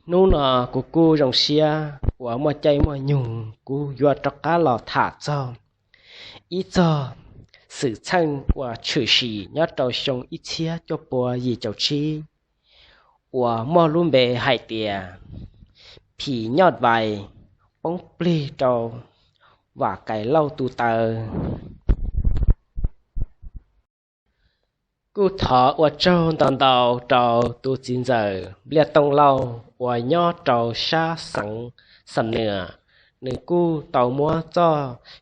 Hnub no kuv kuj zoo siab uas muaj caij muaj nyoog kuv yuav rov qab los tham txog ib txog xwm txheej uas tshwm sim nyob rau xyoo ib txhiab cuaj pua yim caum tsib uas muaj lub npe hais tias phim nyuj vais poob plig rau Vam Kais Lauj tus taw. Kuj thov ua tsaug ntau ntau rau tus txiv ntxawm Npliaj Tooj Lauj uas nyob rau sab xeev Xam Nuas, nws kuj tau muab txoj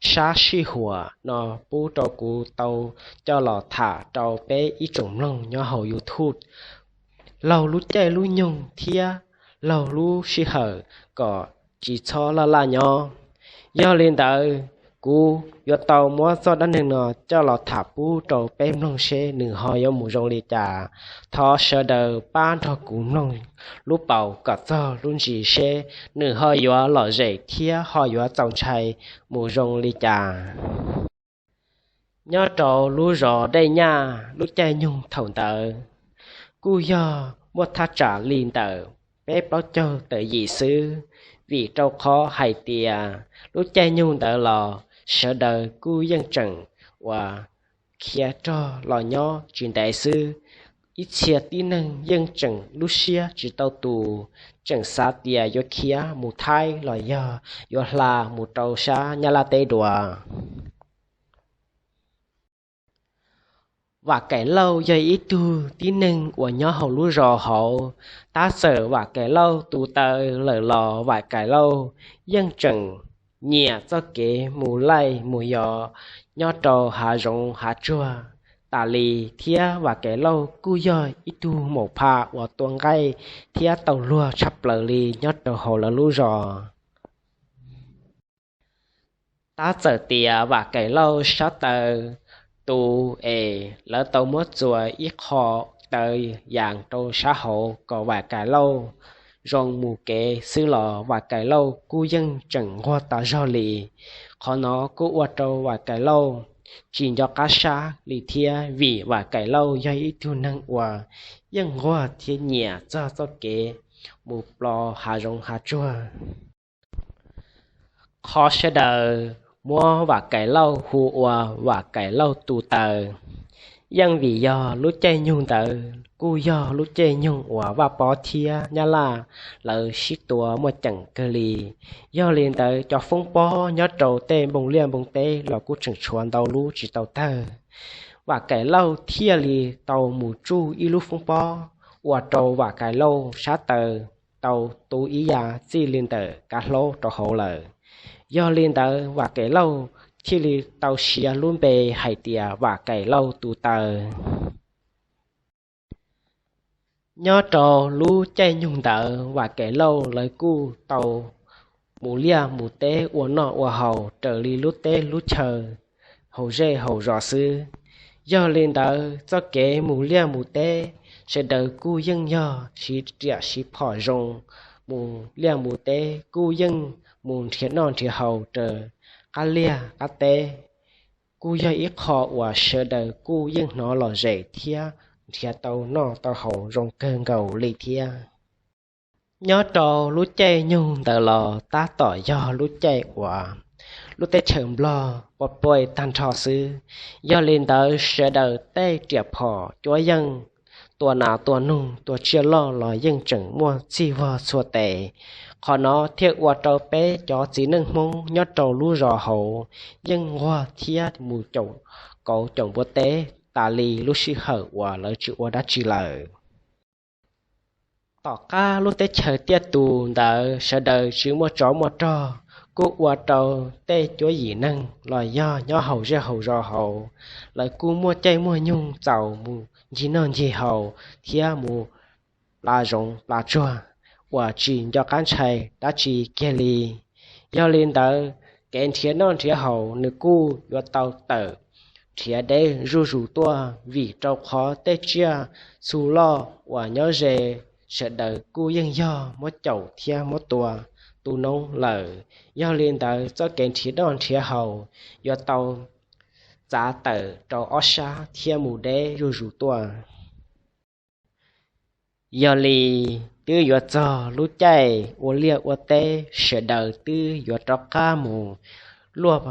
sab sij huam no pub rau kuv tau coj los tham rau peb ib tsoom mloog nyob hauv YouTube laug lub caij lub nyoog thiab laug lub sij hawm kom tsis txhob laj laj nyob. Yog li ntawd, kuv yuav tau muab txoj dab neeg no coj los tham pub rau peb mloog seb nws ho yuav mus zoo li cas. Thov sawv daws pab nrog kuv mloog lub paus kom txog lub ntsis seb nws ho yuav lom zem thiab ho yuav txaus ntshai mus zoo li cas. Nyob rau lub zos Dej Nyaj lub caij nyoog thaum ntawd kuj yog muaj thaj tsam li ntawm peb plaub caug tawm yim xwb, vim rau qhov hais tias lub caij nyoog ntawd los sawv daws kuj yeej tseem uas khiav rog los nyob tsis ntev xwb. Ib txhia tib neeg yeej tseem lub siab tsis tau tus, tseem xav tias yuav khiav mus Thaib los yog yuav hla mus rau sab Nyab Laj teb dua. Vam Kais Lauj yog ib tug tib neeg uas nyob hauv lub zos hauv. Tab txawm Vam Kais Lauj tu taw lawm los Vam Kais Lauj yeej tseem nyiam txoj kev mus laij mus yos nyob rau hav zoov hav tsuag tas li, thiab Vam Kais Lauj kuj yog ib tug maum pha uas tua nqaij thiab tau luag tshaj plaws li nyob rau hauv lawv lub zos. Tab txawm tias Vam Kais Lauj sab taw tu es lawv tau muab txua ib qho taw yas rau sab hauv kom Vam Kais Lauj zoo mus kev xwb los Vam Kais Lauj kuj yeej tseem nquag tas zog li. Qhov no kuj ua rau Vam Kais Lauj tsis nco qab sab li thiab, vim Vam Kais Lauj yog ib tug neeg uas yeej nquag thiab nyiam txog txoj kev mus plo hav zoov hav tsuag. Qhov sawv daws muab Vam Kais Lauj hu ua Vam Kais Lauj tu taw, yeej vim yog lub caij nyoog ntawd kuj yog lub caij nyoog uas Vaj Pob thiab Nyab Laj lawv sib tua muaj ceem kawg li. Yog li ntawd cov foob pob nyob rau tej npoo liaj npoo teb los kuj tseem tshuav ntau lub tsis tau tawg. Vam Kais Lauj thiaj li tau mus tsuj ib lub foob pob ua rau Vam Kais Lauj sab taw tau tu ib yam txij li ntawm kav hlaub rau hauv lawm. Yog li ntawd Vam Kais Lauj thiaj li tau siv lub npe hais tias Vam Kais Lauj tu taw. Nyob rau lub caij nyoog ntawd Vam Kais Lauj lawv kuj tau mus liaj mus teb ua noj ua haus raws li lub teb lub chaw, haus zej haus zos xwb. Yog li ntawd txoj kev mus liaj mus teb sawv daws kuj yeej yog siv riam siv phom zoo, mus liaj mus teb kuj yeej mus nrhiav noj nrhiav haus raws qab liaj qab teb. Kuj yog ib qho uas sawv daws kuj yeej hnov lom zem thiab nrhiav tau noj tau haus zoo kawg nkaus li thiab. Nyob rau lub caij nyoog ntawd los tab tom yog lub caij uas lub teb chaws Nplog pov puj tag nrho xwb. Yog li ntawd sawv daws tej riam phom cuab yeej, tua nas tua noog tua tsiaj loj los yeej tseem muaj txhij vog txhua tes. Qhov no thiaj ua rau peb cov txiv neej Hmoob nyob rau lub zos hauv yeej nquag thiab mus caum kauv caum npua teb tas li lub sij hawm uas lawv tsis ua dab tsi lawm. Tom qab lub teb chaws tiaj tus ntawd sawv daws tsis muaj tsov muaj rog, kuj ua rau tej cuab yim neeg los yog nyob hauv zej hauv zos hauv, lawv kuj muaj caij muaj nyoog txaus mus ncig noj ncig haus thiab mus pla zoov pla tsuag uas tsis nco qab ntshai dab tsi kiag li. Yog li ntawd kev nrhiav noj nrhiav haus nws kuj yuav tau tawm nrhiav deb zuj zus tuaj, vim rau qhov tej tsiaj txhu loj uas nyob ze sawv daws kuj yeej yog muab caum thiab muab tua tu noob lawm. Yog li ntawd txoj kev nrhiav noj nrhiav haus yuav tau txav tawm rau ob sab thiab mus deb zuj zus tuaj. Yog li twb yuav txog lub caij ua liaj ua teb, sawv daws twb yuav rov qab mus luaj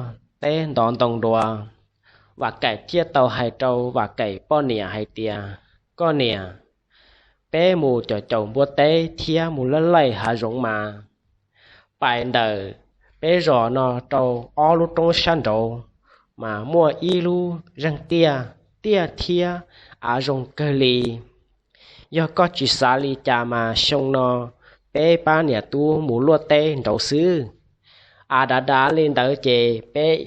teb ntov ntoo dua. Vam Kaim thiaj tau hais rau Vam Kaim poj niam hais tias, Koj niam, peb mus caum caum npua teb thiab mus laij laij hav zoov mas, pais ntawm peb zos no rau ob lub roob sab nraud mas muaj ib lub zeeg tiaj, tiaj thiab av zoo kawg li. Yog koj tsis xav li cas mas xyoo no peb pab niam tub mus luaj teb nraud xwb. Av dav dav li ntawd ces peb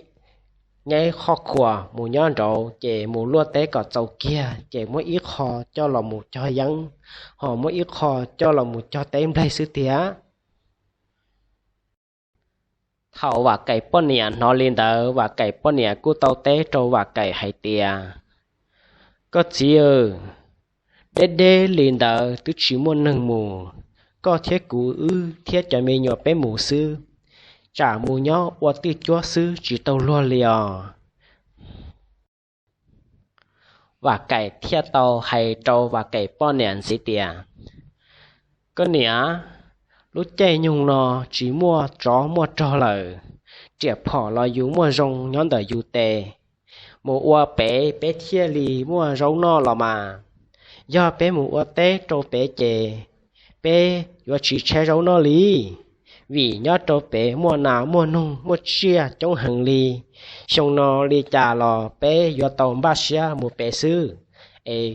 nyaib qhov khuas mus nyob nraud ces mus luaj teb kom txaus kiag ces muab ib qho coj los mus cog yeeb, ho muab ib qho coj los mus cog teb nplej xwb tiag. Thaum Vam Kaim poj niam hnov li ntawd, Vam Kaim poj niam kuj tau teb rau Vam Kaim hais tias, Koj txiv, deb deb li ntawd twb tsis muaj neeg mus, koj thiab kuv wb thiab cov me nyuam peb mus xwb, tsam mus nyob ua twj cuab xwb tsis tau luag li os. Vam Kaim thiaj tau hais rau Vam Kaim poj niam ntxiv tias, Koj niam, lub caij nyoog no tsis muaj tsov muaj rog lawm, riam phom los yus muaj zoo nyob ntawm yus tes. Mus ua pem peb thiaj li muaj zaub noj los mas. Yog peb mus ua teb rau pem ces peb yuav tsis tshaib zaub noj li, vim nyob rau pem muaj nas muaj noog muaj tsiaj coob heev li. Xyoo no li cas los peb yuav tau npaj siab mus pem xwb. Es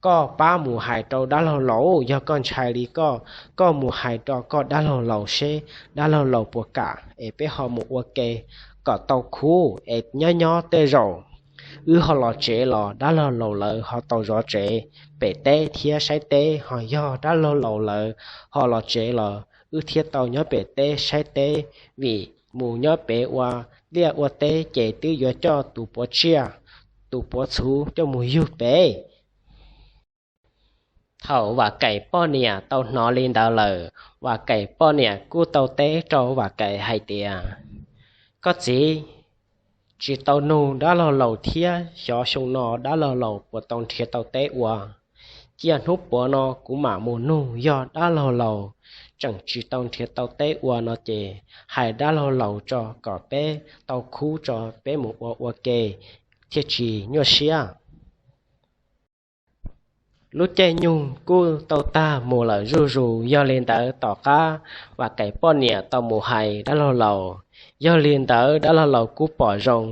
koj pab mus hais rau dab laug laus, yog koj ntshai li koj, koj mus hais rau koj dab laug laus seb dab laug laus puas kam es peb ho mus ua ke kom tau khub es nyob nyob tej zaum wb ho los tsev los dab laug laus lawv ho tau zov tsev pem teb thiab saib teb, ho yog dab laug laus lawv ho los tsev los wb thiaj tau nyob pem teb saib teb, vim mus nyob pem ua liaj ua teb ces twb yuav coj tus puav tsiaj, tus puav txhuv coj mus yug pem. Thaum Vam Kaim poj niam tau hnov li ntawd lawm, Vam Kaim poj niam kuj tau teb rau Vam Kaim hais tias, Koj txiv, tsis tau nug dab laug laus thiab xyov xyoo no dab laug laus puas tau nrhiav tau teb ua. Cia hnub puav no kuv mam mus nug yog dab laug laus tseem tsis tau nrhiav tau teb ua no ces hais dab laug laus tso kom peb tau khub tso peb mus ua ua ke thiaj tsis nyuaj siab. Lub caij nyoog kuj tau tag mus lawm zuj zus, yog li ntawd tom qab Vam Kaim poj niam tau mus hais dab laug laus. Yog li ntawd dab laug laus kuj pom zoo,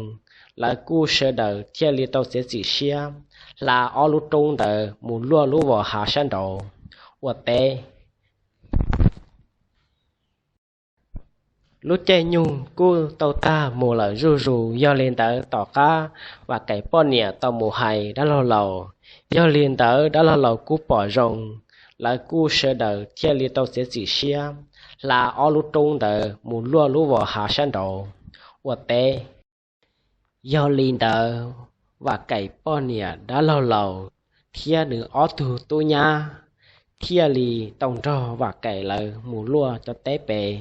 lawv kuj sawv daws thiaj li tau txiav txim siab hla ob lub roob ntawd mus luaj lub vos hav sab nraud ua teb. Lub caij nyoog kuj tau tag mus lawm zuj zus, yog li ntawd tom qab Vam Kaim poj niam tau mus hais dab laug laus. Yog li ntawd dab laug laus kuj pom zoo, lawv kuj sawv daws thiaj li tau txiav txim siab hla ob lub roob ntawd mus luaj lub vos hav sab nraud ua teb. Yog li ntawd, Vam Kaim poj niam dab laug laus thiab nws ob tug tub nyab thiaj li tau nrog Vam Kaim lawv mus luaj cov teb pem.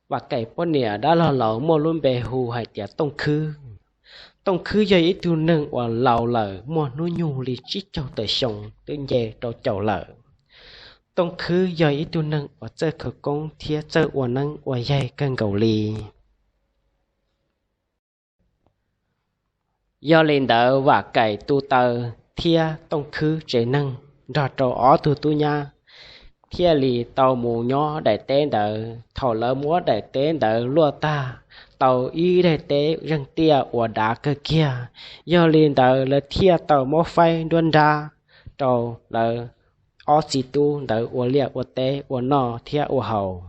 Vam Kaim poj niam dab laug laus muaj lub npe hu hais tias Tooj Khwb. Tooj Khwb yog ib tug neeg uas laus lawm, muaj hnub nyoog li tsib caug tawm xyoo twb nce rau caum lawm. Tooj Khwb yog ib tug neeg uas txawj khawv koob thiab txawj ua neeb ua yaig kawg nkaus li. Yog li ntawd, Vam Kaim tus taw thiab Tooj Khwb tsev neeg nrog rau ob tug tub nyab thiaj li tau mus nyob daim teb ntawd. Thaum lawv muab daim teb ntawd luaj tag, tau ib daim teb zeeg tiaj uas dav kawg kiag. Yog li ntawd, lawv thiaj tau muab faib nruab nrab rau lawv ob txiv tub ntawd ua liaj ua teb ua noj thiab ua haus.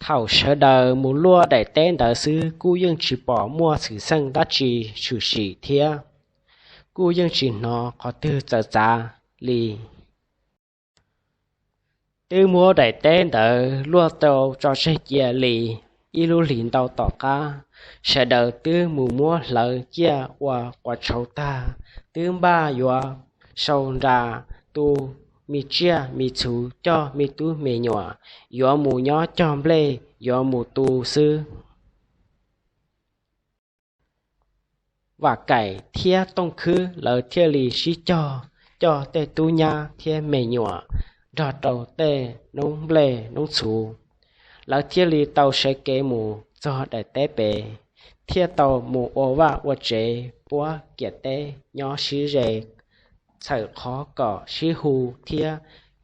Thaum sawv daws mus luaj daim teb ntawd xwb, kuj yeej tsis pom muaj xwm txheej dab tsi tshwm sim thiab kuj yeej tsis hnov qhov twg txawv txav li. Twb muab daim teb ntawd luaj tau tso tseg cia li ib lub hlis ntau tom qab, sawv daws twb mus muab hlawv ciaj ua quav tshauv tag, twb npaj yuav sau nra tu me tsiaj me txhu coj me tub me nyuam yuav mus nyob cog nplej yuav mus tu xwb. Vam Kaim thiab Tooj Khwb lawv thiaj li sib cog coj tej tub nyab thiab me nyuam nrog rau tej noob nplej noob txhuv. Lawv thiaj li tau sawv kev mus txog daim teb pem, thiaj tau mus ua vaj ua tsev puab kiam teb nyob sib ze, txhawm qhov kom sib hu thiab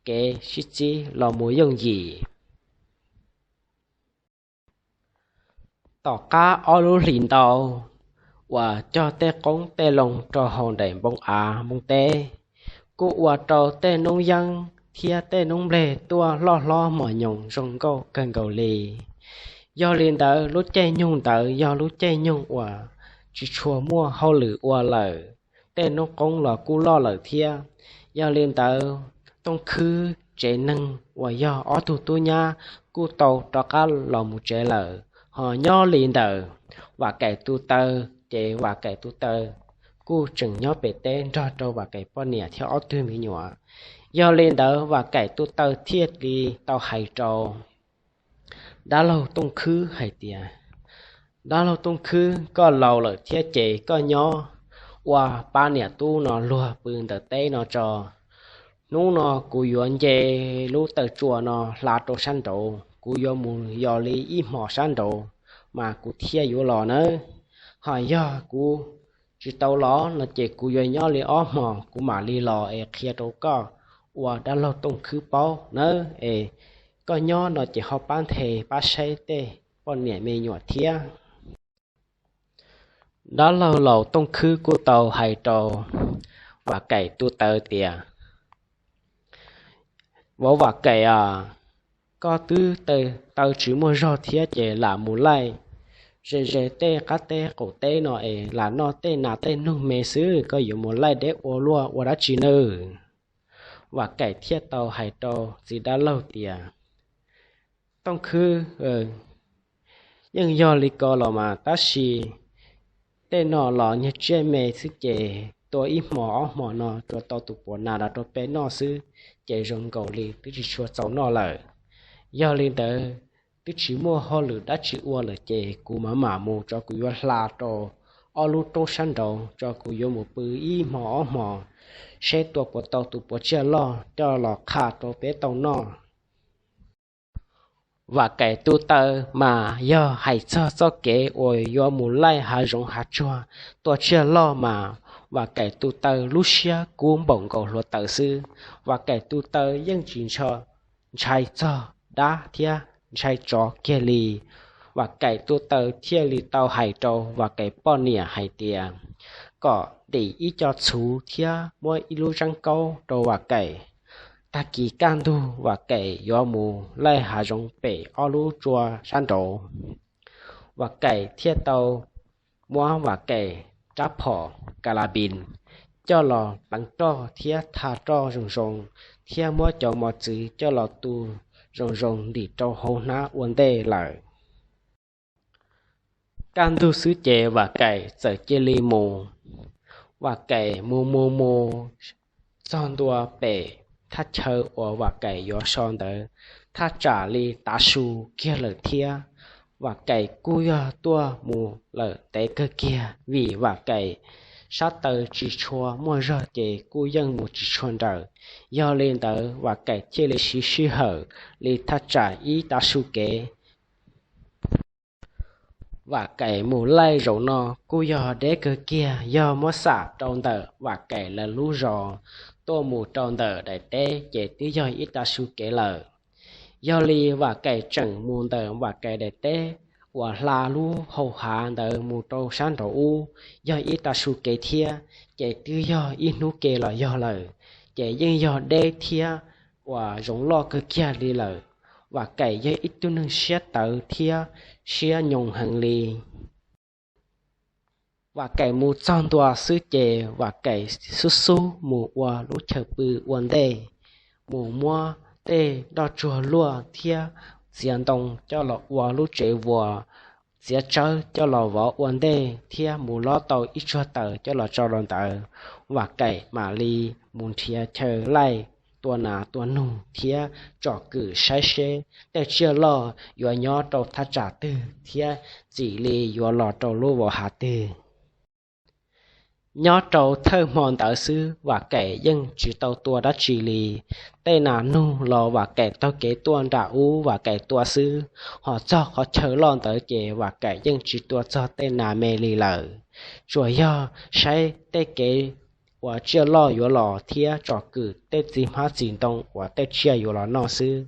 kev sib txib los mus yooj yim. Tom qab ob lub hlis ntau uas cog tej qoob tej loo rau hauv daim npoo av npoo teb, kuj ua rau tej noob yeeb thiab tej noob nplej tuaj loj hlob mos nyoos zoo nkauj kawg nkaus li. Yog li ntawd lub caij nyoog ntawd yog lub caij nyoog uas tsis tshua muaj hauj lwm ua lawm, tej noob qoob los kuj loj lawm thiab. Yog li ntawd Tooj Khwb tsev neeg uas yog ob tug tub nyab kuj tau rov qab los mus tsev lawm. Ho nyob li ntawm Vam Kaim tus taw, ces Vam Kaim tus taw kuj tseem nyob pem teb nrog rau Vam Kaim poj niam thiab ob tug me nyuam. Yog li ntawd Vam Kaim tus taw thiaj li tau hais rau dab laug Tooj Khwb hais tias, Dab laug Tooj Khwb, koj laus lawm thiab ces koj nyob ua pab niam tub no luag pw ntawm teb no tso. Hnub no kuv yuav nce lub taw tsua no hla rau sab nraud, kuv yuav mus yos li ib hmos sab nraud mas kuv thiaj yuav los nawb. Ho yog kuv tsis tau los no ces kuv yuav nyob li ob hmos kuv mam li los es qhia rau koj ua dab laug Tooj Khwb paub nawb. Es koj nyob no ces ho pab nthe pab saib tej poj niam me nyuam thiab. Dab laug laus Tooj Khwb kuj tau hais rau Vam Kaim tus taw tias, Vauv Vam Kaim a, koj twb taw tsis muaj zog thiab ces lam mus laij ze ze tej qab teb qaum teb no es lam noj tej nas tej noog me xwb, koj yuav mus laij deb ua luaj ua dab tsi nawb? Vam Kaim thiaj tau hais rau txiv dab laug tias, Tooj Khwb, yeej yog li ko los mas tab sis tej no los nyuag tsiaj me xwb ces tua ib hmos ob hmos no tsuas tau tus puav nas los rau peb noj xwb, ces zoo nkaus li twb tsis tshua txaus noj lawm. Yog li ntawd twb tsis muaj hauj lwm dab tsi ua lawm ces kuv mam mam mus tso, kuv yuav hla rau ob lub roob sab nraud tso, kuv yuav mus pw ib hmos ob hmos seb tua puas tau tus puav tsiaj loj coj los qha rau peb tau noj. Vam Kaim tus taw mas yog hais txog txoj kev uas yuav mus laij hav zoov hav tsuag tua tsiaj loj mas Vam Kaim tus taw lub siab kub npaum nkaus hluav taws xwb. Vam Kaim tus taw yeej tsis ntshai txog dab thiab ntshai tsov kiag li. Vam Kaim tus taw thiaj li tau hais rau Vam Kaim poj niam hais tias kom ntim ib co txhuv thiab muab ib lub zeeb kaub rau Vam Kaim. Tag kis kaj ntug Vam Kaim yuav mus laij hav zoov pem ob lub tsua sab nraud, Vam Kaim thiaj tau muab Vam Kaim rab phom kas las npis coj los pleev roj thiab tha roj zoo zoo, thiab muab cov mos txwv coj los tu zoo zoo ntim rau hauv hnab ua ntej lawm. Kaj ntug xwb ces Vam Kaim txawm cia li mus. Vam Kaim mus mus mus txog ntua pem thaj chaw uas Vam Kaim yuav so ntawd, thaj tsam li tav su kiag lawm thiab. Vam Kaim kuj yog tuaj mus lawm ntev kawg kiag vim Vam Kaim sab taw tsis tshua muaj zog ces kuj yeej mus tsis tshua nrawm. Yog li ntawd Vam Kaim thiaj li siv sij hawm li thaj tsam ib tav su kev. Vam Kaim mus laij zaum no kuj yog deb kawg kiag, yog muab xam rau ntawm Vam Kaim lawv lub zos tuaj mus rau ntawm daim teb ces twb yog ib tav su kev lawm. Yog li Vam Kaim tseem mus ntawm Vam Kaim daim teb uas hla lub hau hav ntawd mus rau sab nraud ub yog ib tav su kev thiab, ces twb yog ib hnub ke los yog lawm, ces yeej yog deb thiab uas zoov loj kawg kiag li lawm. Vam Kaim yog ib tug neeg siab tawv thiab siab nyoos heev li. Vam Kaim mus txog ntua xwb ces Vam Kaim xub xub mus ua lub chaw pw ua ntej, mus muab tej nroj tsuag luaj thiab txiav ntoo coj los ua lub tsev vuas, txiav tsawb coj los vov ua ntej thiab mus lob tau ib tsuag taws coj los tso rau ntawd. Vam Kaim mam li mus nrhiav chaw laij tua nas tua noog thiab tsom kwm saib seb tej tsiaj loj yuav nyob rau thaj tsam twg thiab txim li yuav los rau lub vauv hav twg. Nyob rau thawj hmo ntawd xwb Vam Kaim yeej tsis tau tua dab tsi li. Tej nas noog los Vam Kaim taug kev tuaj nram ub Vam Kaim tua xwb, ho txog qhov chaw loj ntawd ces Vam Kaim yeej tsis tua txog tej nas me li lawm. Tsuas yog saib tej kev uas tsiaj loj yuav los thiab tsom kwm tej txiv hmab txiv ntoo uas tej tsiaj yuav los noj xwb.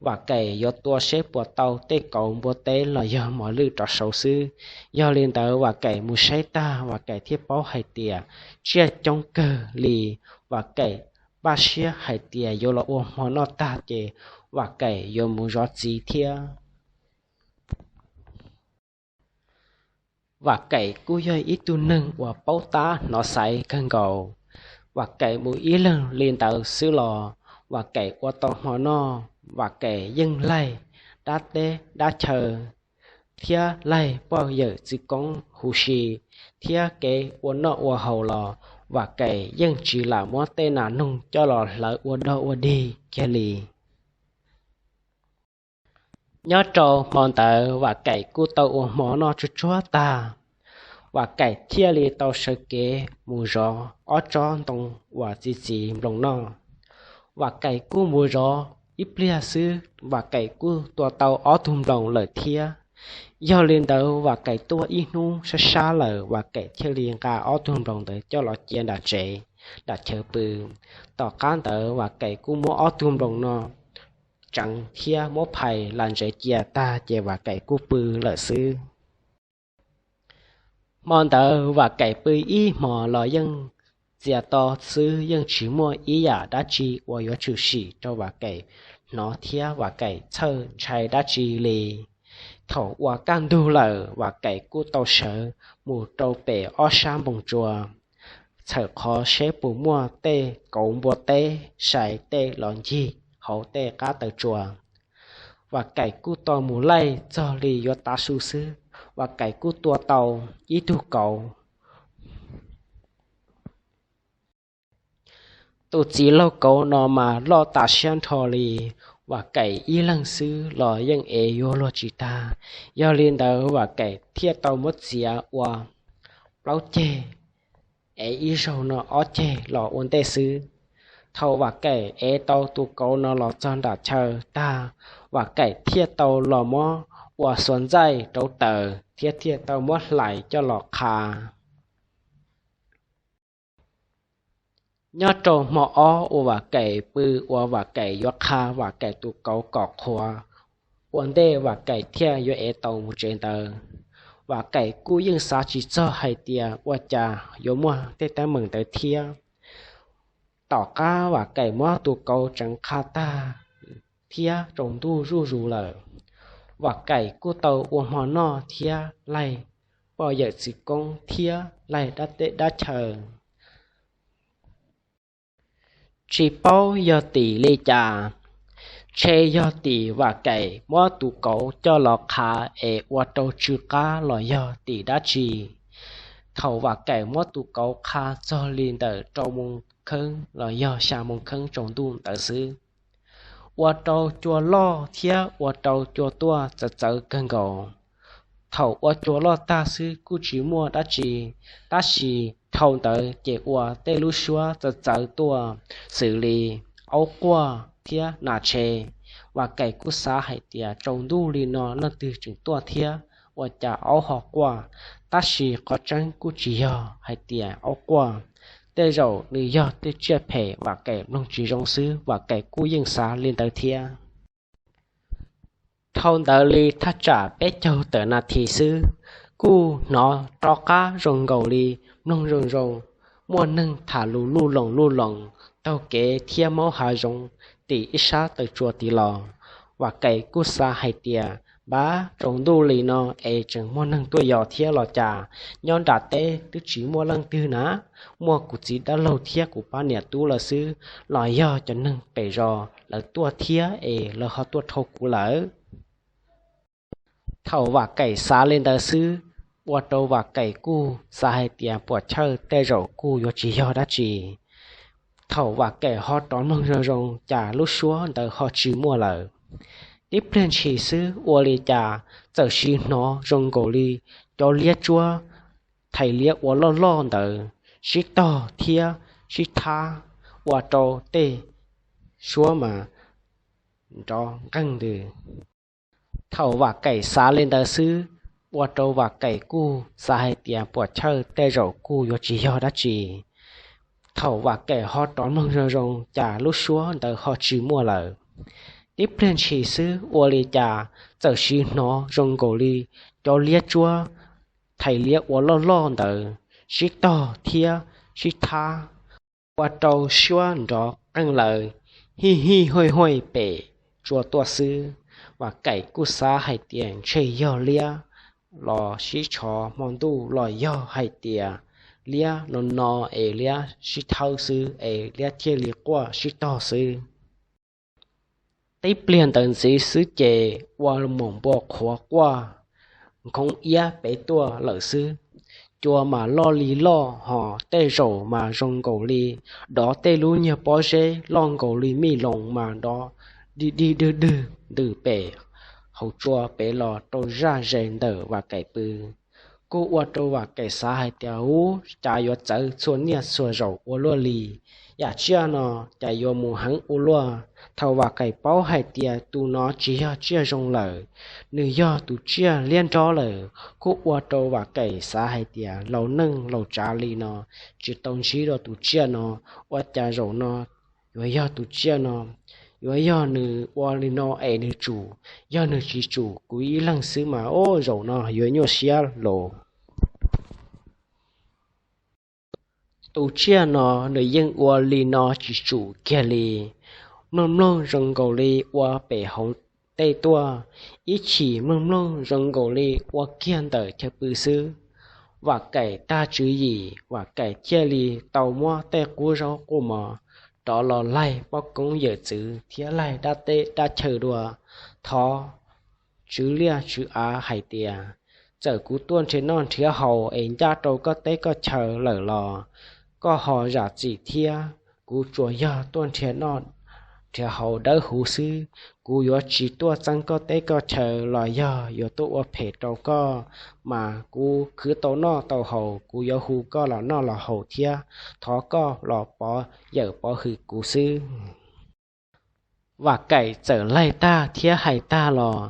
Vam Kaim yuav tua seb puas tau tej kauv npua teb los yog mos lwj rov saud xwb. Yog li ntawd Vam Kaim mus saib tag Vam Kaim thiaj paub hais tias tsiaj coob kawg li. Vam Kaim npaj siab hais tias yuav los ua hmo noj tag ces Vam Kaim yuav mus zov txiv thiab. Vam Kaim kuj yog ib tug neeg uas paub tab hnov xaiv kawg nkaus. Vam Kaim mus ib leeg li ntawd xwb los Vam Kaim ua tau hmo noj. Vam Kaim yeej laig dab teb dab chaw thiab laig poj yawm txiv koob huv si, thiab kev ua noj ua haus los Vam Kaim yeej tsis lam muab tej nas noog coj los hlawv ua dog ua dig kiag li. Nyob rau hmo ntawd Vam Kaim kuj tau ua hmo noj tsuag tsuag tag, Vam Kaim thiaj li tau sawv kev mus zov ob tsob ntoo uas txi txiv nploos noj. Vam Kaim kuj mus zov ib pliag xwb Vam Kaim kuj tua tau ob tug nploos lawm thiab. Yog li ntawd Vam Kaim tuaj ib hnub sab sab lawm Vam Kaim thiaj li nqa ob tug nploos ntawd coj los cia nram tsev, nram chaw pw. Tom qab ntawd Vam Kaim kuj muab ob tug nploos no tseev thiab muab phais las ntsev cia tag ces Vam Kaim kuj pw lawm xwb. Hmo ntawd Vam Kaim pw ib hmos los yeej txias to xwb, yeej tsis muaj ib yam dab tsi uas yuav tshwm sim rau Vam Kaim hnov thiab Vam Kaim txhawj ntshai dab tsi li. Thaum uas kaj ntug lawm Vam Kaim kuj tau sawv mus rau pem ob sab npoo tsua, txhawm qhov seb puas muaj tej kauv npua teb sai tej los ncig hauv tej qab taws tsua. Vam Kaim kuj tau mus laij txog li yuav tav su xwb, Vam Kaim kuj tua tau ib tug kauv. Tus txiv laug kauv no mas loj tas siab nrho li, Vam Kaim ib leeg xwb los yeej ev yuav luag tsis tag. Yog li ntawd Vam Kaim thiaj tau muab txiav ua plaub ceg, ev ib zaug no ob ceg los ua ntej xwb. Thaum Vam Kaim ev tau tus kauv no los txog nram chaw tag, Vam Kaim thiaj tau los muab ua xuas ntxaij rauv taws thiab thiaj tau muab hlais coj los qha. Nyob rau hmo ob uas Vam Kaim pw uas Vam Kaim yuav qha Vam Kaim tus kauv kom qhuav ua ntej Vam Kaim thiaj yuav ev tau mus tsev ntawd, Vam Kaim kuj yeej xav tsis txog hais tias ua cas yuav muaj tej teeb meem ntawd thiab. Tom qab Vam Kaim muab tus kauv tseev qha tag thiab tsaus ntuj zuj zus lawm, Vam Kaim kuj tau ua hmo noj thiab laij poj yawm txiv koob thiab laij dab teb dab chaw. Tsis paub yog tim li cas, ntshe yog tim Vam Kaim muab tus kauv coj los qha es ua rau tsw qab los yog tim dab tsi. Thaum Vam Kaim muab tus kauv qha txog li ntawm rau moos kheeb los yog xya moos kheeb tsaus ntuj ntawd xwb, ua rau cua loj thiab ua rau cua tuaj txawv txawv kawg nkaus. Thaum ua cua loj tag xwb kuj tsis muaj dab tsi, tab sis dhau ntawd ces ua tej lub suab txawv txawv tuaj xws li aub quaj thiab nas tshe. Vam Kaim kuj xav hais tias tsaus ntuj li no leej twg tseem tuaj thiab, ua cas aub ho quaj. Tab sis qhov tseeb kuj tsis yog hais tias aub quaj, tej zaum nws yog tej tsiaj phem Vam Kaim mloog tsis zoo xwb, Vam Kaim kuj yeej xav li ntawd thiab. Dhau ntawd li thaj tsam peb caug tawm nas this xwb, kuj hnov rov qab zoo nkaus li mloog zoo zoo, muaj neeg tham lus luj loos luj loos taug kev thiab maub hav zoov tim ib sab taw tsua tid los. Vam Kaim kuj xav hais tias, npab, tsaus ntuj li no es tseem muaj neeg tuaj yos thiab los cas, nyob nram teb twb tsis muaj leej twg na, muaj kuv txiv dab laug thiab kuv pab niam tub lawm xwb, los yog cov neeg pem zos lawv tuaj thiab es lawv ho tuaj dhau kuv lawm. Thaum Vam Kaim xav li ntawd xwb, ua rau Vam Kaim kuj xav hais tias puam chawj tej zaum kuj yuav tsis yog dab tsi. Thaum Vam Kaim ho rov mloog zoo zoo cas lub suab ntawd ho tsis muaj lawm. Tib pliag ntshis xwb ua li cas txawm sim hnov zoo nkaus li cov liab tsuab thais liab ua loj loj ntawd sib tog thiab sib thab, ua rau tej suab mas nrov nqeeg ntws. Thaum Vam Kaim xav li ntawd xwb, ua rau Vam Kaim kuj xav hais tias puas chawj tej zaum kuj yuav tsis yog dab tsi. Thaum Vam Kaim ho rov mloog zoo zoo cas lub suab ntawd ho tsis muaj lawm. Tib pliag ntshis xwb ua li cas txawm sim hnov zoo nkaus li cov liab tsuab thais liab uas loj loj ntawd sib tog thiab sib thab, ua rau suab nrov qeej lawm, hij hij huaj huaj pem tsua tuaj xwb. Vam Kaim kuj xav hais tias ntshe yog liab los sib tshov hmo ntuj los yog hais tias liab no no es liab sib thawb xwb es liab thiaj li quaj sib tog xwb. Tib pliag ntawd ntxiv xwb ces ua mus npua qhuav quaj nkhoov iab pem tuaj lawm xwb. Cua mas loj li loj hos tej zaum mas zoo nkaus li dov tej lub nyuag pob zeb loj nkaus li mij loos mas dov dig dig dwg dwg ntws pem hauv tsua pem los rau zaj ze ntawm Vam Kaim pw. Kuj ua rau Vam Kaim xav hais tias ub, cas yuav txawv txhua niaj txhua zaus ua luaj li. Yam tsiaj no cas yuav mus heev ua luaj. Thaum Vam Kaim paub hais tias tus no tsis yog tsiaj zoo lawm, nws yog tus tsiaj liab nrob lawm, kuj ua rau Vam Kaim xav hais tias laus neej laus tsav li no tsis tau ntsib rau tus tsiaj no, ua cas zaum no yuav yog tus tsiaj no, yuav yog nws ua li no es nws tsum, yog nws tsis tsum kuv ib leeg xwb mas ub, zaum no yuav nyuaj siab los. Tus tsiaj no nws yeej ua li no tsis tsum kiag li. Mloog mloog zoo nkaus li ua pem hauv tej tuaj, ib chim mloog mloog zoo nkaus li ua kiag ntawm chaw pw xwb. Vam Kaim tag tswv yim, Vam Kaim thiaj li tau muab tej qub zaub quaj mov rov los laig poj koob yawm txwv thiab laig dab teb dab chaw dua, thov tswv liaj tswv av hais tias, txawm kuv tuaj nrhiav noj nrhiav haus es ncaj rau koj teb koj chaw lawm los koj ho zam txim thiab. Kuv tsuas yog tuaj nrhiav noj nrhiav haus dawb huv xwb. Kuv yuav tsis tuaj txeeb koj teb koj chaw los yog yuav tuaj ua phem rau koj, mas kuv khwv tau noj tau haus kuv yuav hu koj los noj los haus thiab thov koj los pov yawm pov hwm kuv xwb. Vam Kaim txawm laig tag thiab hais tag los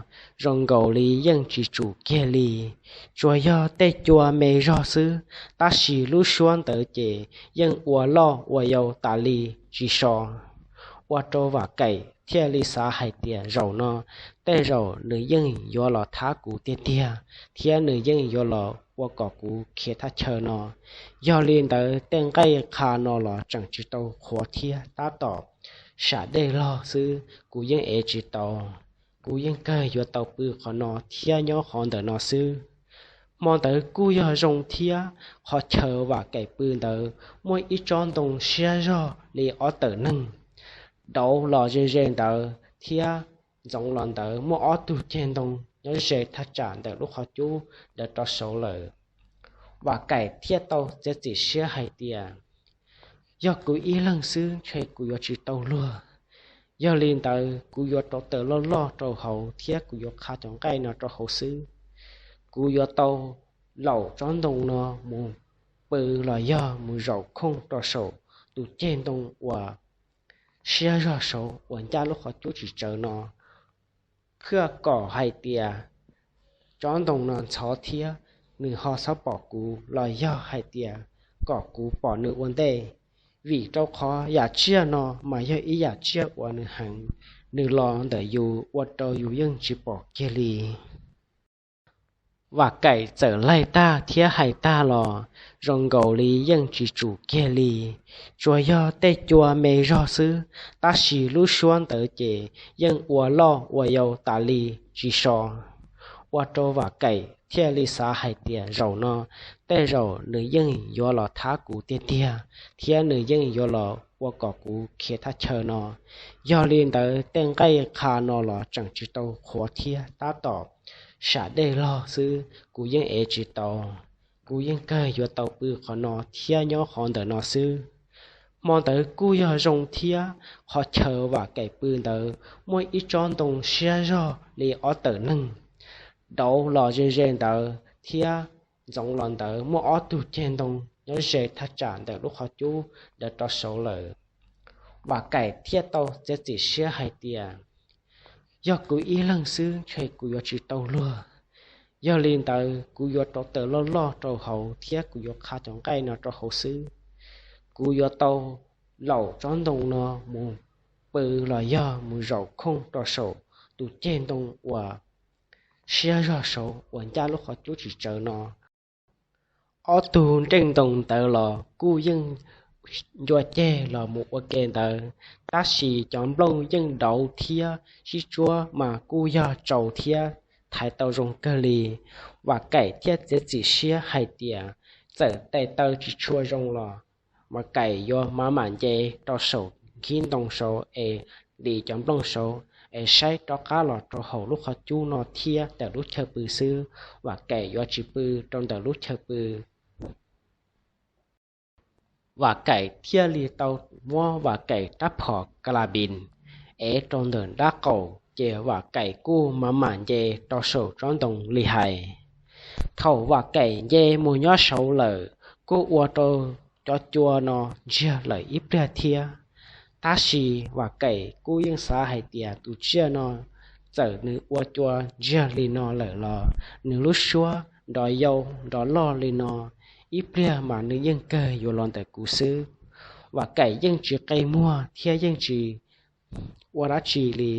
zoo nkaus li yeej tsis tsum kiag li, tsuas yog tej cua me zog xwb, tab sis lub suab ntawd ces yeej ua loj ua yau tas li tsis so. Ua rau Vam Kaim thiaj li xav hais tias zaum no tej zaum nws yeej yuav los thab kuv tiag tiag, thiab nws yeej yuav los ua kom kuv khiav thaj chaw no. Yog li ntawd tej nqaij qha no los tseem tsis tau qhuav thiab, tab tom sam dej log xwb, kuv yeej ev tsis tau. Kuv yeej kawg yuav tau pw qhov no thiab nyob qhov ntawm no xwb. Hmo ntawd kuj yog zoo thiab, qhov chaw Vam Kaim pw ntawd muaj ib tsob ntoo siab zog li ob tawm neeg, dauv los ze ze ntawd thiab ntxoov los ntawd muaj ob tug ceg ntoo nyob ze thaj tsam ntawm lub qhov cub ntawd rov saud lawm. Vam Kaim thiaj tau txiav txim siab hais tias, yog kuv ib leeg xwb ntshe kuv yuav tsis tau luag. Yog li ntawd kuv yuav rauv taws loj loj rau hauv thiab kuv yuav qha cov nqaij no rau hauv xwb. Kuv yuav tau laum tsob ntoo no mus pw los yog mus zaum khooj rau saum tus ceg ntoo uas siab zog saud uas ncaj lub qhov cub tsis tsawv no, thiaj kom hais tias tsob ntoo no ntxhov thiab nws ho txhob pom kuv los yog hais tias kom kuv pom nws ua ntej, vim rau qhov yam tsiaj no mas yog ib yam tsiaj uas nws heev, nws los ntawm yus ua rau yus yeej tsis pom kiag li. Vam Kaim txawm laig tag thiab hais tag los zoo nkaus li yeej tsis tsum kiag li, tsuas yog tej cua me zog xwb, tab sis lub suab ntawd ces yeej ua loj ua yau tas li tsis so. Ua rau Vam Kaim thiaj li xav hais tias zaum no tej zaum nws yeej yuav los thab kuv tiag tiag, thiab nws yeej yuav los ua kom kuv khiav thaj chaw no. Yog li ntawd tej nqaij qha no los tseem tsis tau qhuav thiab, tab tom sam dej log xwb, kuv yeej ev tsis tau. Kuv yeej kawg yuav tau pw qhov no thiab nyob qhov ntawm no xwb. Hmo ntawd kuj yog zoo thiab, qhov chaw Vam Kaim pw ntawd muaj ib tsob ntoo siab zog li ob tawm neeg, dauv los ze ze ntawd thiab ntxoov los ntawd muaj ob tug ceg ntoo nyob ze thaj tsam ntawm lub qhov cub ntawd rau saud lawm. Vam Kaim thiaj tau txiav txim siab hais tias, yog kuv ib leeg xwb ntshe kuv yuav tsis tau luag. Yog li ntawd kuv yuav rauv taws loj loj rau hauv thiab kuv yuav qha cov nqaij no rau hauv xwb. Kuv yuav tau laum tsob ntoo no mus pw los yog mus zaum khooj rau saum tus ceg ntoo uas siab zog saud uas ncaj lub qhov cub tsis tsawv no. Ob tug nreej ntoo ntawd los kuj yeej ncua ceg los mus ua ke ntawd, tab sis cov nplooj yeej dauv thiab sib tsuab mas kuj yog tsau thiab thaiv tau zoo kawg li. Vam Kaim thiaj txiav txim siab hais tias, txawm tes taw tsis tshua zoo los Vam Kaim yuav mam mam nce rau saum nkhib ntoo saud es dim cov nplooj saud es saib rov qab los rau hauv lub qhov cub no thiab ntawm lub chaw pw xwb. Vam Kaim yuav tsis pw rau ntawm lub chaw pw. Vam Kaim thiaj li tau muab Vam Kaim rab phom ka la pis ev rau ntawm nrab qaum ces Vam Kaim kuj mam mam nce rau saum tsob ntoo li hais. Thaum Vam Kaim nce mus nyob saud lawm, kuj ua rau cov cua no ntsiag lawm ib pliag thiab. Tab sis Vam Kaim kuj yeej xav hais tias tus tsiaj no txawm nws ua cua ntsiag li no lawm los nws lub suab nrov yau nrov loj li no, ib pliag mas nws yeej kawg yuav los ntawm kuv xwb. Vam Kaim yeej tsis qe muag thiab yeej tsis ua dab tsi li,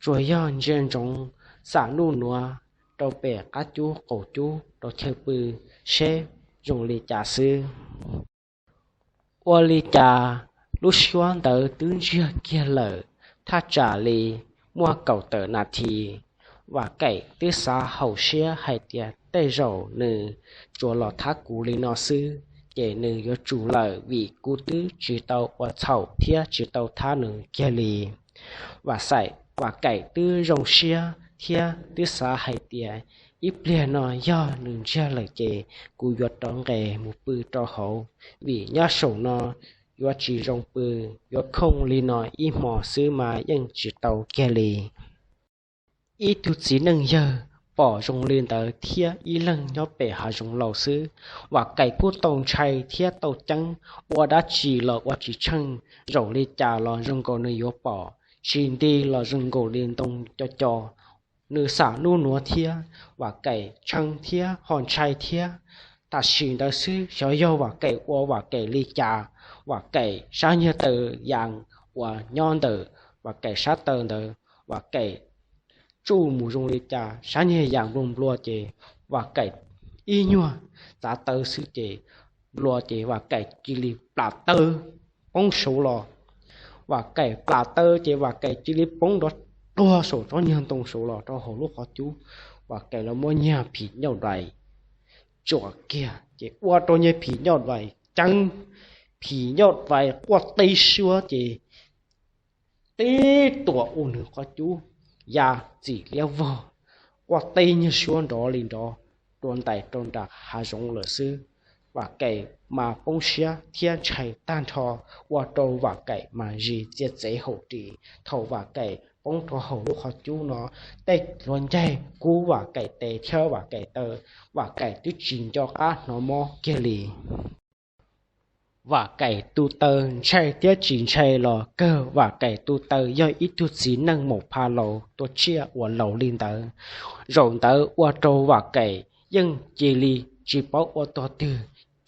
tsuas yog ntsia ntsoov xam nuj nuav rau pem qab cub qaum cub rau chaw pw seb zoo li cas xwb. Ua li cas lub suab ntawd twb ntsiag kiag lawm, thaj tsam li muaj kaum tawm nas this. Vam Kaim twb xav hauv siab hais tias tej zaum nws tsuas los thab kuv li no xwb, ces nws yuav tsum lawm vim kuv twb tsis tau ua txhaum thiab tsis tau thab nws kiag li. Vam Kaim, Vam Kaim twb zoo siab thiab twb xav hais tias ib pliag no yog nws ntsiag lawm ces kuv yuav rov nqes mus pw rau hauv, vim nyob saum no yuav tsis zoo pw, yuav khooj li no ib hmos xwb mas yeej tsis tau kiag li. Ib tug txiv neej yawg pom zoo li ntawd thiab ib leeg nyob pem hav zoov laus xwb, Vam Kaim kuj tau ntshai thiab tau ceeb, ua dab tsi los ua tsis tsheej, zaum li cas los zoo nkaus nws yuav pom, tsis nti los zoo nkaus li ntoo co co. Nws xam nuj nuav thiab, Vam Kaim tshee thiab ho ntshai thiab. Tam sim ntawd xwb xyov yog Vam Kaim ua Vam Kaim li cas, Vam Kaim sab nyuag taw yas uas nyob ntawm Vam Kaim sab taw ntawd, Vam Kaim tsuj mus zoo li cas sab nyuag yas nplua nplua ces Vam Kaim ib nyuag txav taw xwb ces nplua ces Vam Kaim cia li plam taw poob saud los. Vam Kaim plam taw ces Vam Kaim cia li poob nrov pluag saum tsob nyuag ntoo saud los rau hauv lub qhov cub. Vam Kaim los muab nyuag phim nyuj vais tsuam kiag ces ua rau nyuag phim nyuj vais ceeb, phim nyuj vais quaj teb suab ces tib tuam ua nws qhov cub ya txim liab vog, quaj teb nyuag suab nrov li nrov rau ntais rau nram hav zoov lawm xwb. Vam Kaim mas poob siab thiab ntshai tag nrho, ua rau Vam Kaim mas zis txia txev hauv ris. Thaum Vam Kaim poob rau hauv lub qhov cub no, tej hluav ncaig kub Vam Kaim tes thiab Vam Kaim taw, Vam Kaim twb tsis nco qab hnov mob kiag li. Vam Kaim tus taw ntshai thiab tsis ntshai los kawg, Vam Kaim tus taw yog ib tug txiv neej maum pha laus tua tsiaj uas laus li ntawd. Zaum ntawd ua rau Vam Kaim yeej cia li tsis paub ua tog twg,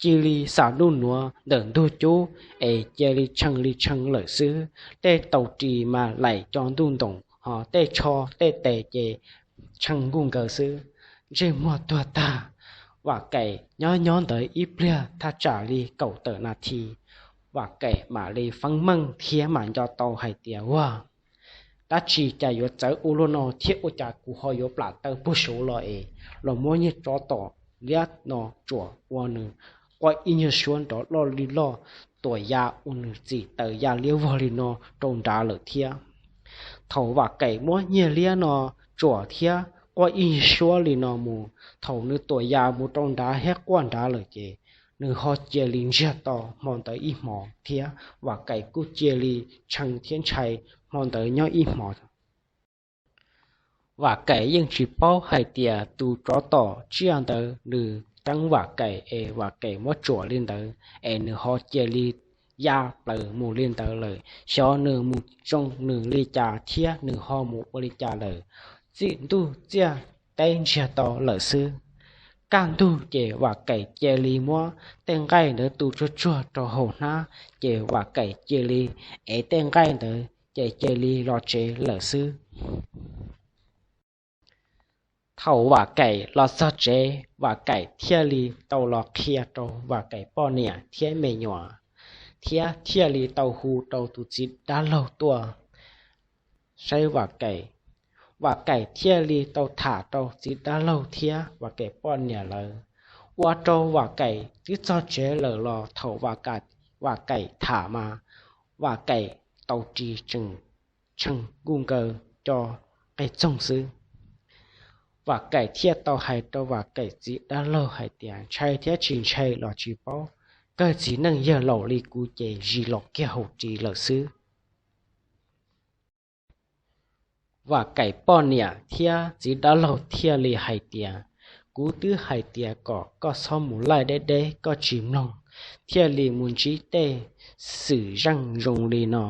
cia li xam nuj nuav ntawm ntug cub es cia li tshee li tshee lawm xwb. Tej taus ris mas laim co ntuj ntoos, ho tej tsho tej tes ces tshee nkuj nkaws xwb, ntsej muag tuag tag. Vam Kaim nyob nyob ntawd ib pliag thaj tsam li kaum tawm nas this, Vam Kaim mam li feeb meej thiab mam nco tau hais tias, ua, dab tsi cas yuav txawv ua luaj no thiab ua cas kuv ho yuav plam taw puag saud los es los muab niag tsov tom liab no tsuam ua nws quaj ib nyuag suab nrov loj li loj, tuam ya ua nws txim taws ya liab vog li no rau nrad lawm thiab. Thaum Vam Kaim muab niag liab no tsuam thiab quaj ib nyuag suab li no mus, thaum nws tuam ya mus rau nrad thiab quaj nrad lawm ces nws ho cia li ntsiag to hmo ntawd ib hmos thiab Vam Kaim kuj cia li tshee thiab ntshai hmo ntawd nyob ib hmos. Vam Kaim yeej tsis paub hais tias tus tsov tom tsiaj ntawd nws teeb Vam Kaim es Vam Kaim muab tsuam li ntawd es nws ho cia li ya plaws mus li ntawd lawm. Xyov nws mus zoo nws li cas thiab nws ho mus ua li cas lawm. Txij ntuj txiaj teb ntsiag to lawm xwb. Kaj ntug ces Vam Kaim cia li muab tej nqaij ntawd tu tsuag tsuag rau hauv hnab, ces Vam Kaim cia li ev tej nqaij ntawd ces cia li los tsev lawm xwb. Thaum Vam Kaim los txog tsev, Vam Kaim thiaj li tau los qhia rau Vam Kaim poj niam thiab me nyuam, thiab thiaj li tau hu rau tus txiv dab laug tuaj saib Vam Kaim. Vam Kaim thiaj li tau tham rau txiv dab laug thiab Vam Kaim poj niam lawv, ua rau Vam Kaim twb txog tsev lawm los thaum Vam Kaim tham mas Vam Kaim tau ris tseem tshee nkuj nkaws co qe txoog xwb. Vam Kaim thiaj tau hais rau Vam Kaim txiv dab laug hais tias, ntshai thiab tsis ntshai los tsis paub, kawg txiv neej yawg laus li kuv ces zis los kiag hauv ris lawm xwb. Vam Kaim poj niam thiab txiv dab laug thiaj li hais tias, kuv twb hais tias kom koj txhob mus laij deb deb koj tsis mloog, thiaj li mus ntsib tej xwm zeej zoo li no.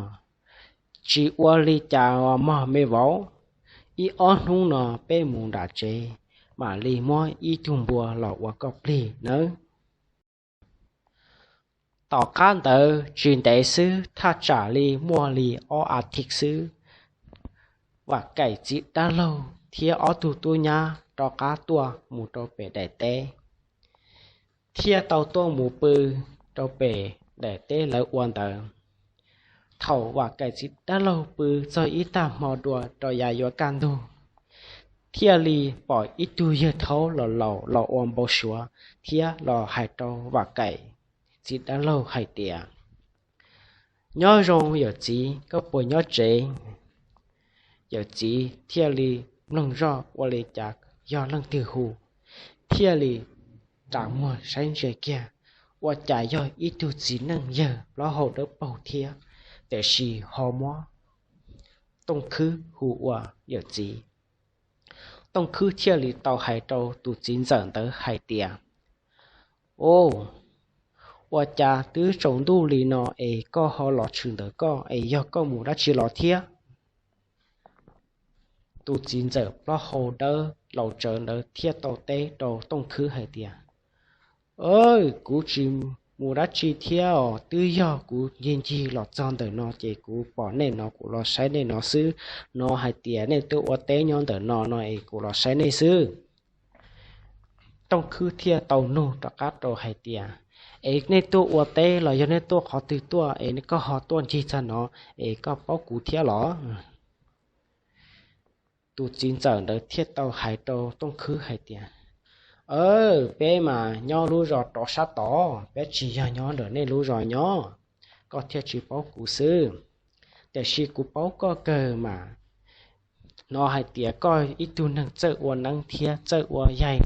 Tsis ua li cas os mog me vauv, ib ob hnub no peb mus nram tsev, mam li muab ib tug npua los ua koj plig nawb. Tom qab ntawd tsis ntev xwb, thaj tsam li muaj li ob a thiv xwb, Vam Kaim txiv dab laug thiab ob tug tub nyab rov qab tuaj mus rau pem daim teb, thiaj tau tuaj mus pw rau pem daim teb lawv ua ntawd. Thaum Vam Kaim txiv dab laug pw txog ib tag hmo dua rau yav yuav kaj ntug, thiaj li pom ib tug yawg thaub los laus los ua npau suav thiab los hais rau Vam Kaim txiv dab laug hais tias, nyob zoo yawm txiv, koj puas nyob tsev? Yawm txiv thiaj li mloog zoj ua li cas yog leej twg hu, thiaj li ras muag saib ntsia kiag, ua cas yog ib tug txiv neej yawg plaub hau dawb paug thiab, tiam sis ho muab Tooj Khwb hu ua yawm txiv. Tooj Khwb thiaj li tau hais rau tus txiv ntxawm ntawd hais tias, o, ua cas twb tsaus ntuj li no es koj ho los tshwm ntawm koj es yog koj mus dab tsi los thiab? Tus txiv ntxawm plaub hau dawb laus tsawv ntawd thiaj tau teb rau Tooj Khwb hais tias, kuv tsis mus dab tsi thiab os, twb yog kuv ncig ncig los txog ntawm no ces kuv pom nej no kuv los saib nej no xwb. No hais tias nej tuaj ua teb nyob ntawm no no es kuv los saib nej xwb. Tooj Khwb thiaj tau nug rov qab rau hais tias, es nej tuaj ua teb los yog nej tuaj qhov twg tuaj es koj ho tuaj ncig txog no es koj paub kuv thiab los? Tus txiv ntxawm ntawd thiaj tau hais rau Tooj Khwb hais tias, peb mas nyob lub zos rov sab tod, peb tsis yog nyob ntawm nej lub zos nyob, koj thiaj tsis paub kuv xwb. Tiam sis kuv paub koj kawg mas, no hais tias koj ib tug neeg txawj ua neeb thiab txawj ua yaig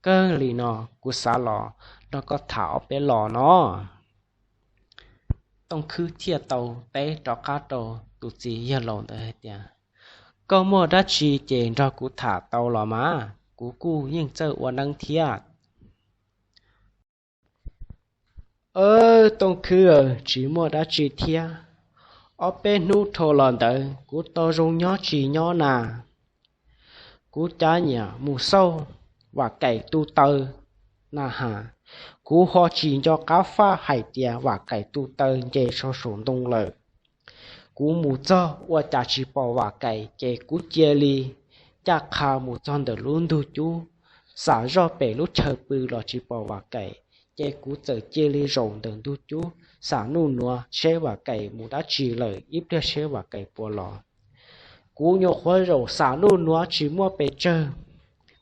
kawg li no, kuv xav los nrog koj tham ob peb los no. Tooj Khwb thiaj tau teb rov qab rau tus txiv yawg laus ntawd hais tias, koj muaj dab tsi ces nrog kuv tham tau los mas, kuv kuj yeej txawj ua neeb thiab. Tooj Khwb, tsis muaj dab tsi thiab. Ob peb hnub dhau los ntawd kuv tau zoo nyob tsis nyob na, kuv cav nyiam mus xauj Vam Kaim tus taw na has, kuv ho tsis nco qab faj hais tias Vam Kaim tus taw nce saum ntoo lawm. Kuv mus txog ua cas tsis pom Vam Kaim ces kuv cia li ncaj qha mus txog ntawm lub ntug cub, xam zoj pem lub chaw pw los tsis pom Vam Kaim, ces kuv txawm cia li zaum ntawm ntug cub xam nuj nuav seb Vam Kaim mus dab tsi lawm, ib pliag seb Vam Kaim puas los. Kuv nyuam qhuav zaum xam nuj nuav tsis muaj pes tsawg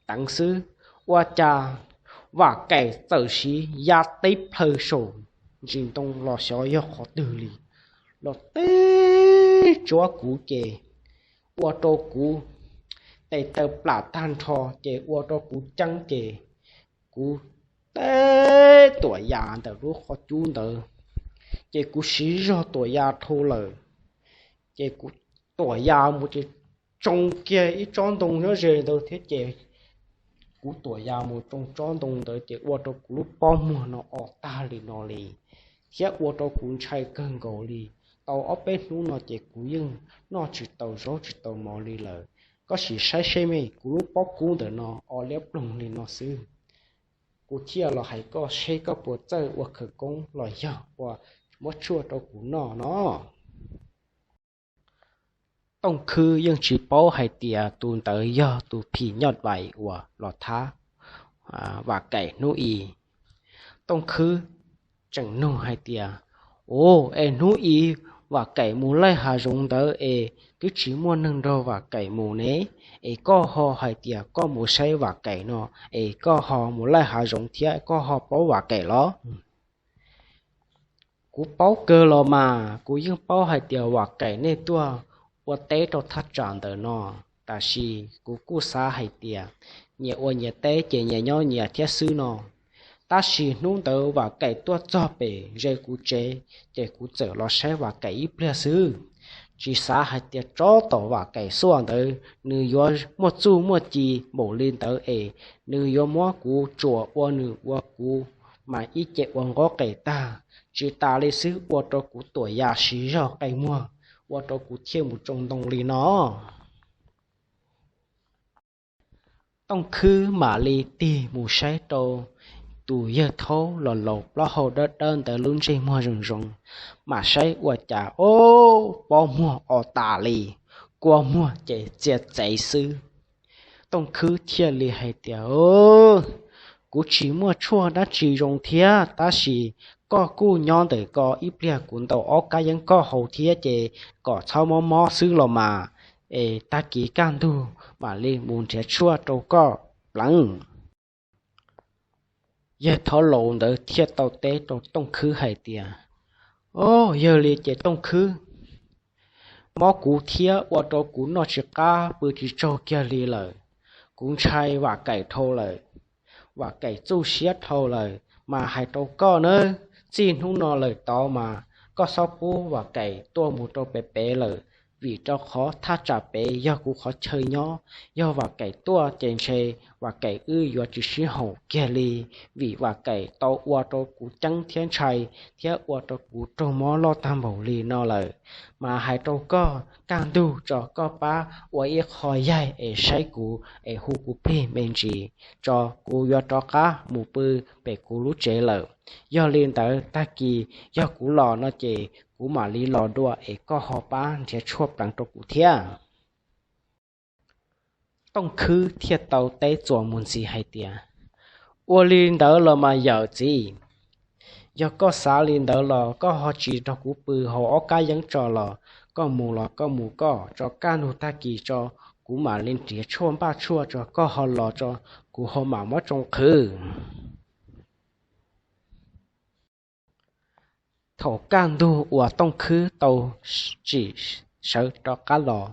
teev xwb, ua cas Vam Kaim txawm siv ya teb plhaw saum ntsis ntoo los xyov yog qhov twg li, los teb tsuab kuv ces ua rau kuv tes taw plam tag nrho, ces ua rau kuv ceeb ces kuv teb tuam ya ntawm lub qhov cub ntawd, ces kuv siv zog tuam ya dhau lawm, ces kuv tuam ya mus ces tsoo kiag ib tsob ntoo nyob ze ntawd thiab ces kuv tuam ya mus tsoo tsob ntoo ntawd ces ua rau kuv lub pob muag no o tag li no li, thiab ua rau kuv ntshai kawg nkaus li. Tau ob peb hnub no ces kuv yeej noj tsis tau zaub tsis tau mov li lawm. Koj sim saib seb me, kuv lub pob kub ntawm no o liab ploog li no xwb. Kuv thiaj los hais koj seb koj puas txawj ua khawv koob los yog ua muab tshuaj rau kuv noj no. Tooj Khwb yeej tsis paub hais tias tus ntawd yog tus phim nyuj vais uas los thab Vam Kaim hnub i. Tooj Khwb tseem nug hais tias, Ua, es hnub i Vam Kaim mus laij hav zoov ntawd es twb tsis muaj neeg nrog Vam Kaim mus ne, es koj ho hais tias koj mus saib Vam Kaim no, es koj ho mus laij hav zoov thiab koj ho paub Vam Kaim los? Kuv paub kawg los mas, kuv yeej paub hais tias Vam Kaim nej tuaj ua teb rau thaj tsam ntawm no, tab sis kuv kuj xav hais tias nyias ua nyias teb ces nyias nyob nyias thiab xwb no. Tab sis hnub ntawd Vam Kaim tuaj txog pem ze kuv tsev, ces kuv txawm los saib Vam Kaim ib pliag xwb. Tsis xav hais tias tsob tom Vam Kaim xuaj ntawd nws yuav muaj txuj muaj ci npaum li ntawd es nws yuav muab kuv tsuam ua nws ua kuv mas ib ce ua nqaub qes tag. Tsis tas li xwb ua rau kuv tuam ya siv zog qe muag, ua rau kuv thiaj mus tsoo ntoo li no. Tooj Khwb mam li tig mus saib rau tus yawg thaub los laus plaub hau dawb dawb ntawd lub ntsej muag zoo zoo, mam saib ua cas ob pob muag o tas li, kua muag ces txias txev xwb. Tooj Khwb thiaj li hais tias, Kuv tsis muaj tshuaj dab tsi zoo thiab, tab sis koj kuj nyob ntawm ko ib pliag kuv ntaus ob kab yeeb koj haus thiab ces kom txhob mob mob xwb los mas, es tag kis kaj ntug mam li mus nrhiav tshuaj rau koj pleev. Yawg thaub laus ntawd thiaj tau teb rau Tooj Khwb hais tias, Au, yog li ces Tooj Khwb, mob kuv thiab ua rau kuv noj tsis qab pw tsis tsaug kiag li lawm. Kuv ntshai Vam Kaim dhau lawm, Vam Kaim txuj siab dhau lawm mas hais rau koj nawb, txij hnub no lawm tod mas koj txhob pub Vam Kaim tuaj mus rau pem pem lawm, vim rau qhov thaj tsam pem yog kuv qhov chaw nyob, yog Vam Kaim tuaj ces ntshe Vam Kaim wb yuav tsis sib haum kiag li, vim Vam Kaim tau ua rau kuv ceeb thiab ntshai thiab ua rau kuv raug mob loj tag npaum li no lawm. Mas hais rau koj, kaj ntug tso koj pab ua ib qho yaig es saib kuv es hu kuv plig me ntsis tso, kuv yuav rov qab mus pw pem kuv lub tsev lawm. Yog li ntawd tag kis yog kuv los no ces kuv mam li los dua es koj ho pab nrhiav tshuaj pleev rau kuv thiab. Tooj Khwb thiaj tau teb txuas mus ntxiv hais tias, Ua li ntawd los mas yawm txiv, yog koj xav li ntawd los koj ho tsis nrog kuv pw haus ob kab yeeb tso los koj mus los koj mus koj tso, kaj ntug tag kis tso, kuv mam li nrhiav tshuaj npaj tshuaj tso koj ho los tso, kuv ho mam muab tsoo qhwv. Thaum kaj ntug uas Tooj Khwb tau tsim sawv rov qab los,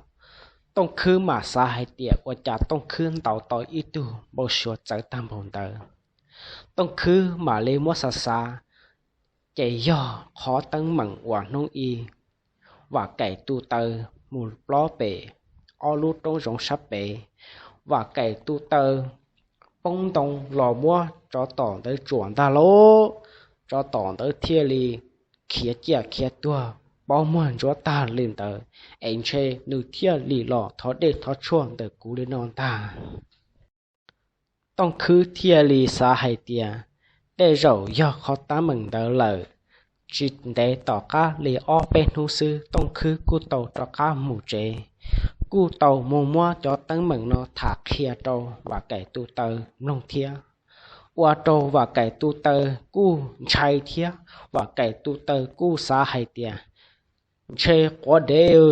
Tooj Khwb mam xav hais tias ua cas Tooj Khwb ntaus tau ib tug npau suav txawv tag npaum ntawd. Tooj Khwb mam li muab xav xav, ces yog qhov teeb meem uas hnub i Vam Kaim tu taw mus plob pem ob lub roob zoov sab pem, Vam Kaim tu taw poob ntoo los muab tsov tom ntawd tsuam ntag lauj. Tsov tom ntawd thiaj li khiav ciaj khiav tuag, pob muag ntsuab tag li ntawd, es ntshe nws thiaj li los thov dej thov tshuaj ntawm kuv li no ntag. Tooj Khwb thiaj li xav hais tias tej zaum yog qhov teeb meem ntawd lawm. Tsis ntev tom qab li ob peb hnub xwb Tooj Khwb kuj tau rov qab mus tsev, kuj tau mus muab cov teeb meem no tham qhia rau Vam Kaim tu taw mloog thiab. Ua rau Vam Kaim tu taw kuj ntshai thiab, Vam Kaim tu taw kuj xav hais tias ntshe quav dev,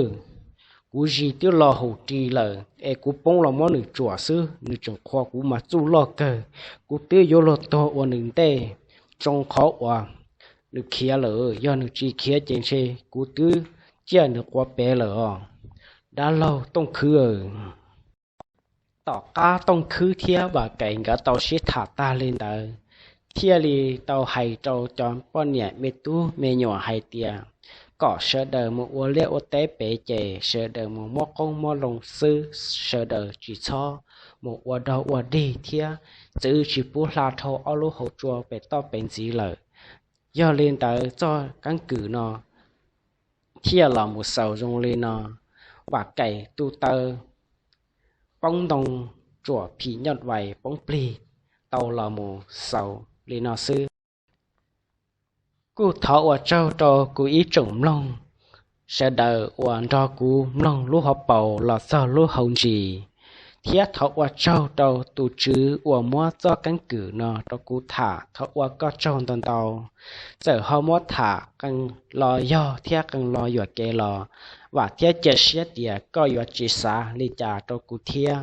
kuv zis twb los haum ris lawm es kuv poob los muab nws tsuam xwb, nws tseem qhuas kuv mas txuj loj kawg, kuv twb yuav luag tuag ua nws ntej. Zoo qhov uas nws khiav lawm, yog nws tsis khiav ces ntshe kuv twb ciaj nws quav pev lawm os. Dab laug Tooj Khwb. Tom qab Tooj Khwb thiab Vam Kaim nkawd tau sib tham tag li ntawd, thiaj li tau hais rau cov poj niam me tub me nyuam hais tias kom sawv daws mus ua liaj ua teb pem ces sawv daws mus muab qoob muab loo xwb, sawv daws tsis txhob mus ua dog ua dig thiab txwv tsis pub hla dhau ob lub hauv tsua pem toj pem ntxiv lawm. Yog li ntawd txoj keeb kwm no thiaj los mus xaus zoo li no: Vam Kaim tu taw poob ntoo, tsuam phim nyuj vais poob plig. Tau los mus xaus li no xwb. Kuj thov ua tsaug rau kuv ib tsoom mloog sawv daws uas nrog kuv mloog lub hauv paus los txog lub hauv ntsis, thiab thov ua tsaug rau tus tswv uas muab txoj keeb kwm no rau kuv tham. Thov ua koj tsaug ntau ntau. Txawm ho muab tham qee los yog thiab qee los yuam kev los, vam thiab cia siab tias koj yuav tsis xav li cas rau kuv thiab.